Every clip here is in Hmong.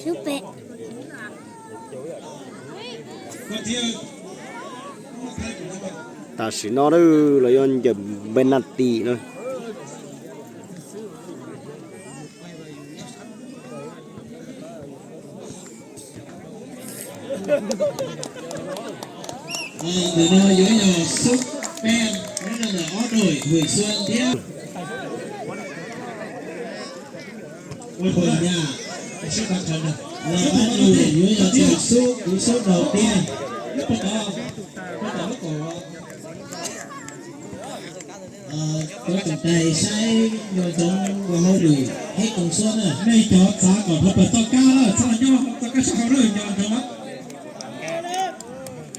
Xub pem. Tam sim no lawv yuav ncaws penalti na. Ntawm no yuav yog xub pem nyob rau ntawm ob đội Hwm Xuân thiab. Ua puas yam, los ob nus yuav yog cov xub, cú xub đầu tiên. Cov tổng tài saib nco ntsoov ua hauj lwm hết công suất na. Nej cov txav kom rov pem toj kab lawm, txhob los nyob toj kab sab hauv lawm, nco ntsoov.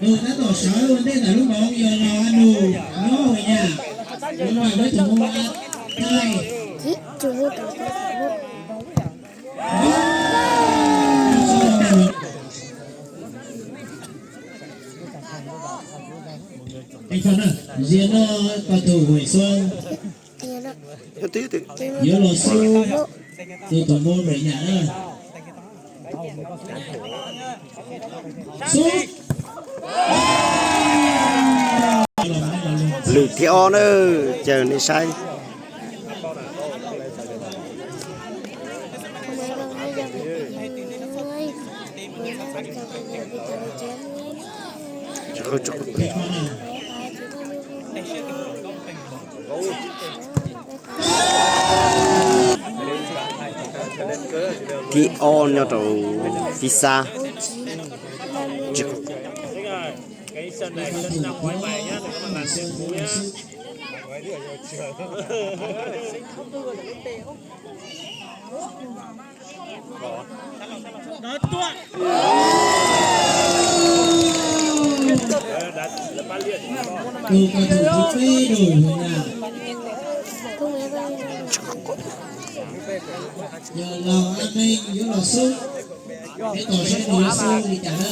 Nus tab tom sawv ua ntej ntawm lub moov, yog los nus nyob hauv nyam, nyob hauv lub tus moov a tai. Ziag no, cầu thủ Hwm Xuân yuav los xub tus tus moov hauv nyam na. Xub. Lwm thib ob na, caw nej saib. Thib ob nyob rau Fib Xab. Tus cầu thủ thứ peb, Hwm Xuân, yog Laus A Meej yuav los xub. Peb tos saib nws yuav xub li cas na.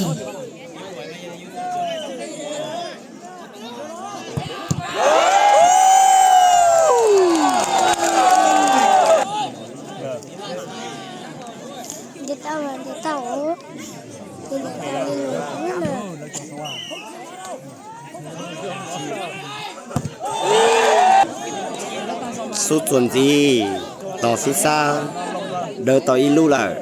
Xub txuas ntxiv, tos Fib Xab dawb tau ib lub lawm.